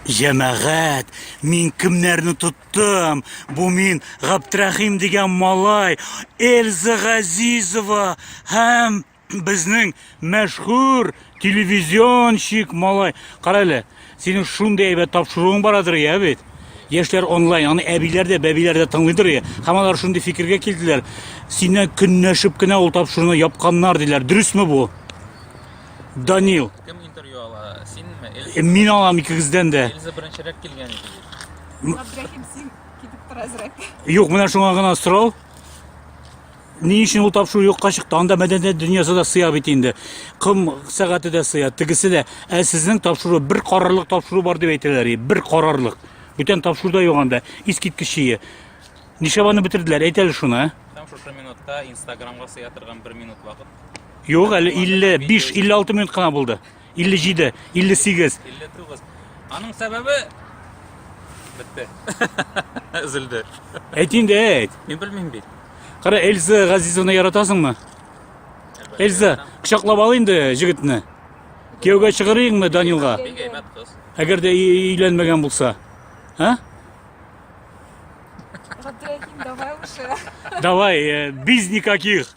Җәмәгать, мин кемнәрне тоттым? Бу мин Габдрәхим дигән малай, Эльза Газизова һәм безнең мәшһүр телевизионщик малай. Кара әле, синең шундый әйбәт тапшыруың барадыр я бит. Яшьләр онлайн, аны әбиләр дә, бәбиләр дә тыңлыйдыр я. Һәм алар шундый фикергә килделәр. Синнән көнләшеп кенә ул тапшыруны япканнар диләр. Дөресме бу? Данил. Кем интервью ала? Синме? Эльза? Мин алам икегездән дә. Эльза беренчерәк килгән иде бит. Габдрәхим, син китеп тор әзрәк. Юк, менә шуңа гына сорау. Ни өчен ул тапшыру юкка чыкты? Анда мәдәният дөньясы да сыя бит инде. Ком сәгате дә сыя, тегесе дә. Ә сезнең тапшыру бер карарлык тапшыру бар дип әйтәләр. Бер карарлык. Бүтән тапшыру да юк анда. Искиткеч чие. Нишләп аны бетерделәр? Әйт әле шуны, ә? Һәм шушы минутта Инстаграмга сыя торган бер минут вакыт. Юк, әле 55, 56 минут кына булды. 57, 58. 59. Аның сәбәбе бетте. Өзелде. Әйт инде, әйт. Мин белмим бит. Кара, Эльза Газизовны яратасыңмы? Эльза, кочаклап ал инде җегетне. Кияүгә чыгарыйңмы Данилга? Бик әйбәт кыз. Әгәр дә өйләнмәгән булса. А? Габдрәхим, давай уже. Давай, без никаких.